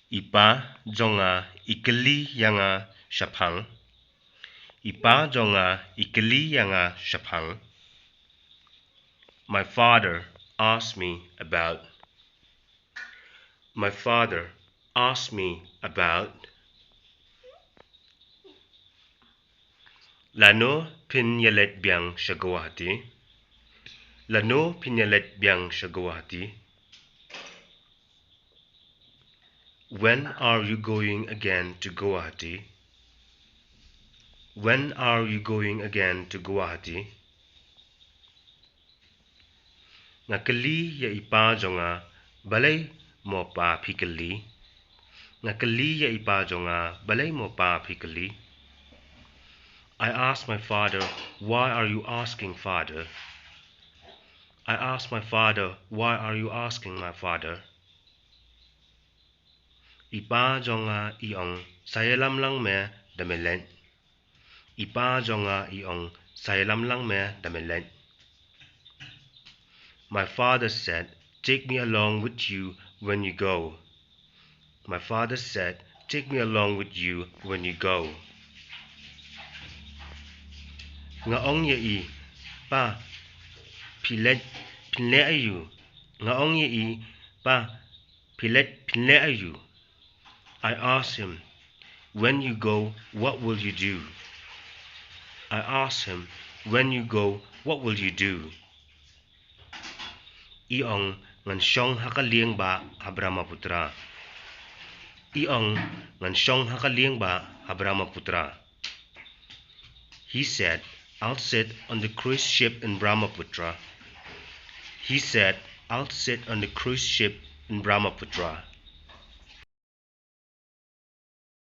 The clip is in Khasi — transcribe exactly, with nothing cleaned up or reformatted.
I pa jong nga i kylli ïa nga shaphang. I pa jong nga i kylli ïa nga shaphang. My father asked me about. My father asked me about. Lano phin ïaleit biang sha Guwahati? Lano phin ïaleit biang sha Guwahati? When are you going again to Guwahati? When are you going again to Guwahati? Nga kylli ïa i pa jong nga, balei mo pa phi kylli? Nga kylli ïa i pa jong nga, balei mo pa phi kylli? I asked my father, why are you asking, father? I asked my father, why are you asking, my father? I pa jong nga i ong, sa ïalam lang me da me leit. I pa jong nga i ong, sa ïalam lang me da me leit. My father said, take me along with you when you go. My father said, take me along with you when you go. Nga ong ïa i, pa, phi leit phin leh aïu? Nga ong ïa i, pa, phi leit phin leh aïu? I asked him, when you go, what will you do? I asked him, when you go, what will you do? I ong, ngan shong ha ka lieng bah ha Brahmaputra. I ong, ngan shong ha ka lieng bah ha Brahmaputra. He said, I'll sit on the cruise ship in Brahmaputra. He said, I'll sit on the cruise ship in Brahmaputra.